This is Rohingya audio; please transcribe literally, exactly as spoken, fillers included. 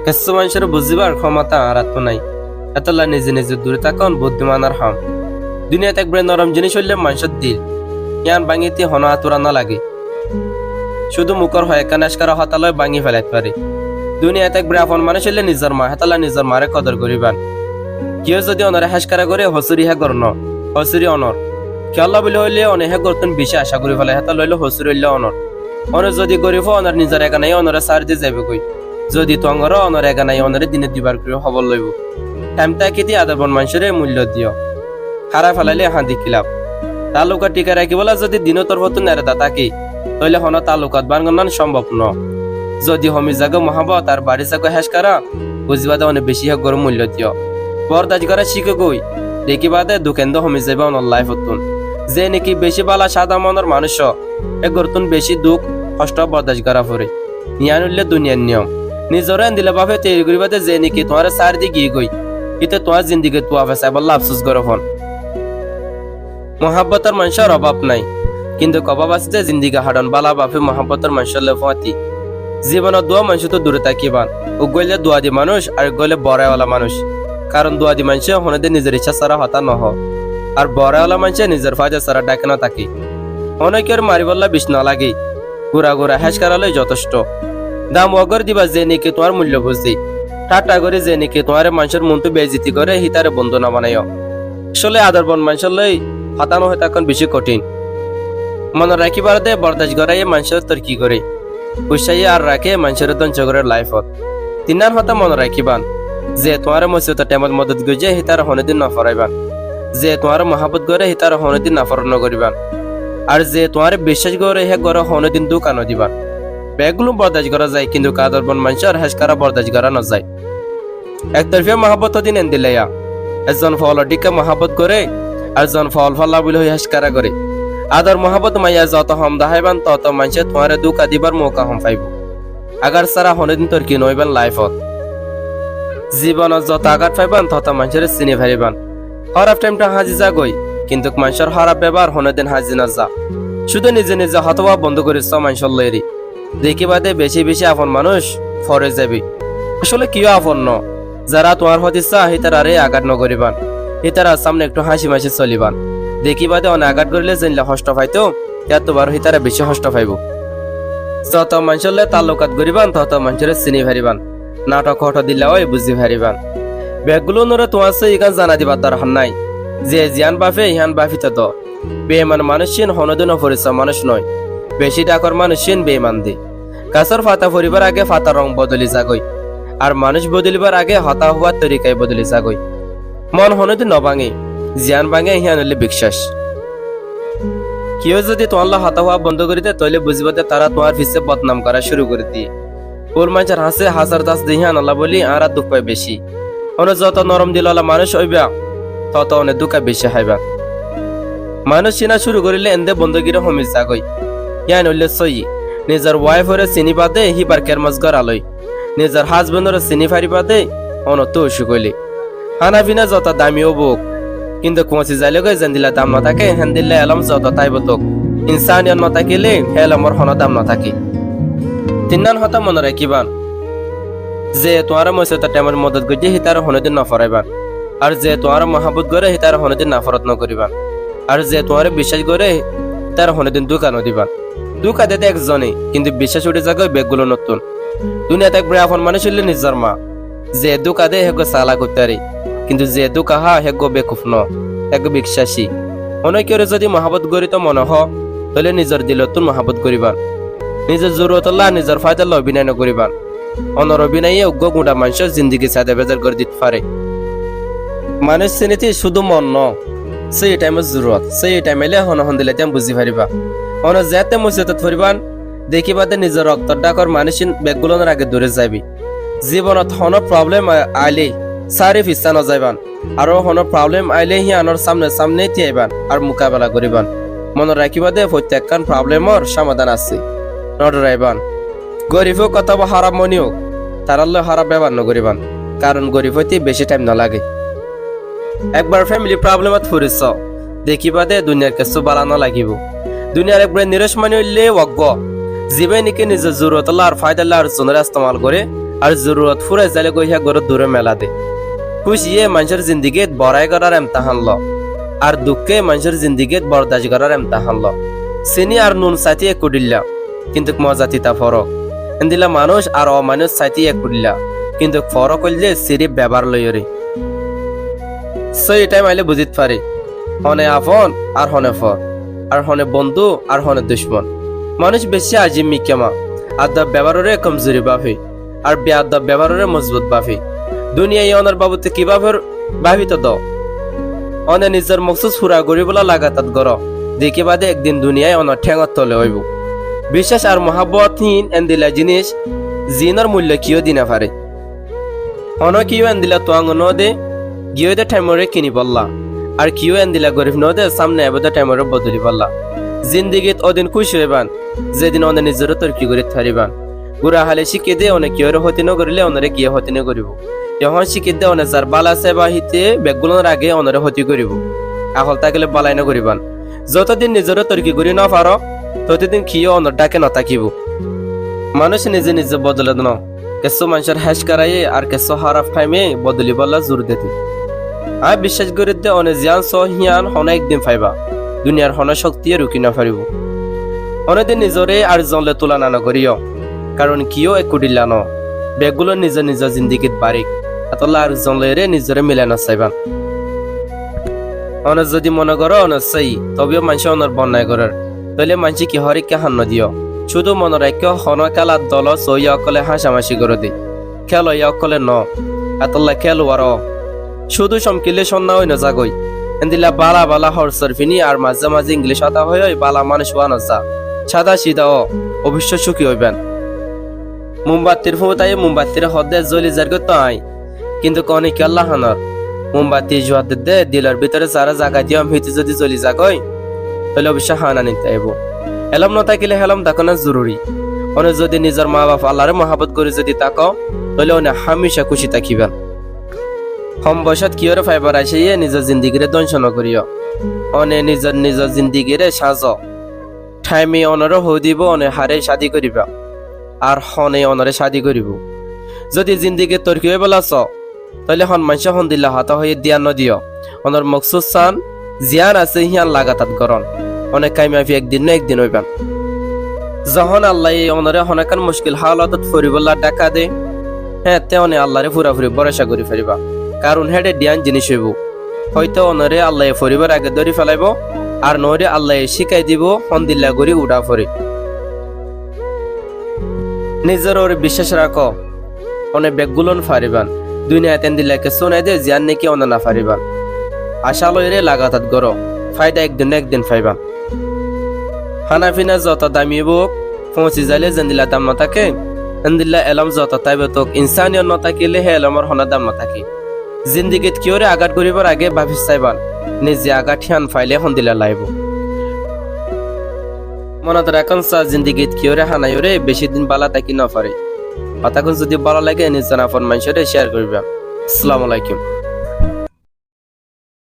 Kessú maincóre buzíbar kémota añáráttu nái. Hétolla nize nize duri tákon buddimanor ham. Duniyait ekbare norom ziníc óilde maincór dil. Yían báñgite honó atura nolage. Cúdu mukór hoekkán héckara hotá loi báñgi felait fare. Duniyait ekbare afon manúic óilde nizor ma, hétolla nizor maré kodor goríban. Kiyó zodi onoré héckara goré, hosúri hé gor no, hosúri onor. Kiyólla buli hoilé one hé gorttún bicí acá gorí felai, hétolla óile hosúri óilde onor. One zodi gorí fo, onor nizor eganaye onoré sári di zaibogói. Zodi tuáñgoró, onor eganaye onoré dine duibar gorí hóbor loibó. Thaim tákite ador bon maincóre muillo diyó. Hárai felaile hañdi kilaf. Taallukat thíka rakíbolla zodi dinor torfóttu nereda táki, tóile honó taallukat báñgonnán cómbob no. Zodi homi zagói muhábbot ar barí zagói héckara, buzíba de one bicí hé goré muillo diyó. Bordac gorá cíkogói, dekíba de duk endó homi zaibói onor laifóttun. Ze niki bicí bála cáda monor manúic, hé gorttún bicí duk, hoctó bordac gorá foré. Yián óilde duniyair niyom. Nizoré endila báfe toiyar goríba de, ze niki tuáñre sári di giyégói, íte tuáñr zindigir tuafe saibólla afsús goró fon. Muhábbotor maincór obáb nái, kintu obáb asé de zindigi haçon bála báfe muhábbotor maincór loi fúañti. Zibonot duwá maincóttu dure tákiban, uggúa óilde duwadi manúic, ar uggúa óilde boraiola manúic. Karon duwadi maincé honódin nizor iccá sára hotá nohó, ar boraiola maincé nizor faida sára dháke notáke. Honókiyóre maribólla bic nolage. Gura gura héckara loi zotectho. Dam uggúare diba ze niki tuáñr muillo buzé. Thátta gorí ze niki tuáñre maincór muúntu beizzuti goré hítare bondú nobanaiyó. Asóle ador bon maincór loi hotá nohói tákon bicí kothin. Monot rakíbar de bordac goráye maincóre torki goré. Uccáye ar raké maincóre dóngco goré laifot. Tinnán hotá monot rakíban. Ze tuáñre musibotor thaimot modot goijjé hítare honódin noforáiban. Ze tuáñre muhábbot goré hítare honódin naforot nogoríban. Ar ze tuáñre biccác goré hé goré honódin dúka nodiban. Beggúlun bordac gorá zai, kintu ador bon maincór héckara bordac gorá nozai. Ek torfiya muhábbot hodin endila, ezzon foolor dhíkka muhábbot goré, ar ezzon fool fálla buli hoi héckara goré. Ador muhábbot maiya zoto hom daháiban, toto maincé tuáñre dúka dibar mouka hom faibó. Agar sára honódin torki noóiban laifot. Zibonot zoto agat faiban, toto maincóre sini faribán. Hóraf thaimtha háñzi zagói, kintu maincór hóraf bebohár honódin háñzi noza. Cúdu nize nize hotá hoó bondú gorí só maincór loi eri. Dekíba de bicí bicí afon manúic fori zaibi. Asóle kiyó afon no. Zará tuáñr hóti saá hítararé agat nogoríban. Hítarar sámne ekthú háñci máñci soliban. Dekíba de one agat goríle zeilla hoctho faitó, yáttu baró hítara bicí hoctho faibó. Zoto maincór loi taallukat goríban, toto maincóre sini faribán. Nathok hotho dilla ói buzí faribán. Beggúlunóre tuáñr sóiyi gán zana dibar dorhar nái. Ze ziyán báfe, híyan báfito do. Beiman manúiccín honódin oforiso manúic noó. Bicí dhákor manúiccín beiman de. Gasór fata foribár age fatar rong bodoli zagói. Ar manúic bodolibár age hotá hoóar torikaye bodoli zagói. Mon honódin nobáñge. Ziyán báñge híyan óilde biccác. Kiyó zodi tuáñlla hotá hoó bondú gorí de, tóile buzíba de tará tuáñr fisé bodnam gorá cúru gorí diyé. Bul maincór hañsé hásar das de híyanolla bóli añára duk fai bicí. One zoto norom dilola manúic óiba, toto one dúka bicí háiba. Manúic cína cúru goríle endé bondúgiri homi zagói. Yían óilde sóiyi. Nizor wáiforé siníba de híbar kérmos góraloi. Nizor hásbendóre siní faribá de onottú ocúk óile. Hána fína zoto dami óuk, kintu kuñsi zailógoi zendila dam notáke héndila elóm zoto táibo tóuk. Insániyot notákile hé elómor honó dam notáke. Tinnán hotá mone rakíban. Ze tuáñre musibotor thaimot modot goijjé hítare honódin noforáiban. Ar ze tuáñre muhábbot goré hítare honódin naforot nogoríban. Ar ze tuáñre biccác goré hítare honódin dúka nodiban. Dúka de de ekzone, kintu biccác uçí zagói beggúlunottún. Duniyat ekbare afon manúic óilde nizor ma. Ze dúka de héggua salak óitaré, kintu ze dúka há héggua bekuf noó, héggua biccáci. Honókiyóre zodi muhábbot goríto mone hoó, tóile nizor dilottún muhábbot goríban. Nizor zorurotolla, nizor fáidalla obinai nogoríban. Onor obinaye uggúa guñça maincór zindigi saide bezar gorí dit faré. Manúic sinite cúdu mon noó, sóiyi thaimor zorurot, sóiyi thaim ailé hone hondila diyan buzí faribá. One zeétte musibotot foribán, dekíba de nizor roktor dhákor manúiccín beggúlunor age dure zaibi. Zibonot honó problem a-, ailé sári fissá nozaiban. Aró honó problem ailé híyanor sámne sámne tíyaiban ar mukabela goríban. Mone rakíba de foittí ekkán problemor cámadan asé. Nodhoraibán. Gorif óuk otóba háraf moni óuk, tarálloi háraf bebohár nogoríban, karon gorif óite bicí thaim nolage. Ekbar fémili problémot fori só, dekíba de duniyar kessú bála nolagibóu. Duniyar ekbar niroc mani óilde uggúa, zibá niki nizor zorurotolla ar fáidalla ar zonóre estemal goré, Ar zorurot fúrai zaile goi hé górot duré mela de. Kúciye maincór zindigit borai gorár emtahán lo. Ar dukké maincór zindigit bordac gorár emtahán lo. Sini ar nun saité ekku dhílla, kintu moza tita forok. Endilla manúic ar omanúic saité ekku dhílla, kintu forok óilde siríf bebohár loiyóre. Sóiyi thaim ailé buzít fari, hone afon ar hone for, ar hone bondú ar hone ducmon. Manúic beci ajib mikkama, addob bebohároré komzuri báfe, ar beaddob bebohároré mozbut báfe. Duniyai onor babute ki báfe báfito do. One nizor moksúd fura goríbolla lagatat goró, dekíba de ekdin duniyai onor théngor tole óibo. Biccác ar muhábbot híin endilla ziníc, ziínor muillo kiyó di nofare. Honókiyé endilla tuañgo nóde, giyói de thaimoré kinibólla. Ar kiyó endilla gorif nóde, sámne aibóde thaimoré bodolibólla. Zindigit ódin kúci óiban, zedin one nizoré torki gorí faribán. Gura háli cíkki de one kiyóre hóti nógoríle onoré kiyé hóti nógoríbou. Yohón cíkki de one zar bála saiba híte beggúlonor age onoré hóti goríbou. Akol tákile bálai nógoríban. Zotódin nizoré torki gorí nófaro, totódin kiyó onor dháke notákibou. Manúic nize nize bodolot no. Kessú maincór héc goráye ar kessú háraf thaime bodolibólla zur dede. Aññí biccác gorídde one ziyán soó híyan honó ekdin faiba. Duniyar honó cóktiye rukí nofaríbou. One de nizoré ar zonle tulana nogoríyo. Karon kiyó ekku dhílla no. Beggúlon nizor nizor zindigit barik. Hétolla ar zonloiyóre nizoré milai nosaibán. One zodi mone goró one sóiyi, tobíyo maincé onor bonnai gorér, tóile maincé ki hoór ikká han nodiyó. Cúdu mone raikkó honó kélar dolo soóiya ókkolé háñcamaci goróde. Kéloiya ókkolé noó. Hétolla kéluwar ó. Cúdu comkilé cónna ói nozágoi. Endilla bála bála horsor finí ar mazé mazé Inglíc hotá hoói ói bála manúic ówa nozá. Cáda cida ó. Oboiccó cúki óiban. Mumbattir fútaye mumbattiré hoódde zoli zargói toó aññí. Kintu one kiyólla hanor? Mumbatti juwar dedde dilor bútore zará zaga diyóm híte zodi zoli zagói, tóile oboiccó hana nit aibóu. Elóm notákile hélóm dakóna zoruri. One zodi nizor maa baf Allaré muhábbot gorí zodi táko, tóile one hámica kúci tákiban. Hom boicót kiyóre faibar acáiye nizor zindigiré dóngco nogoríyo. One nizor nizor zindigiré cáñzo. Thaime onoré hoói dibou one haré cádi goríba, ar hone onoré cádi goríbou. Zodi zindigit torki óibolla soó, tóile hon maincé hondilla hotá hoiyé diyan nodiyó. Onor moksúd san, ziyán asé híyan lagatat gorón. One kamiyafi ekdin no ekdin óiban. Zohón Allaye onoré honó ekkán muckil hálotot foribólla dháka de, héeñtte one Allaré furafuri bóroca gorí faribá. Karon héçe diyan ziníc óibou. Hoito onoré Allaye foribár age dóri felaibóu, ar noóile Allaye cíkai dibou hondilla gorí uçá fore. Nizor uore biccác rakó, one beggúlon faribán. Duniyait endilla kessú nái de ziyán néki one nofaribán. Acá loiyóre lagatat goró, fáida ekdin no ekdin faibán. Hana fina zoto dami óuk, foóñsi zaile zendilla dam notáke, endilla elóm zoto táibo toóuk, insániyot notákile hé elómor honó dam notáke. Zindigit kiyóre agat goríbar age báfi saiban, nize agat híyan faile hondilla laibóu. Monot rakón sa, zindigit kiyóre hanaiyóre bicí din bála táki nofaré. Hotákun zodi bála lage nizor afon maincóre céar goríba. Assalamu alaikum.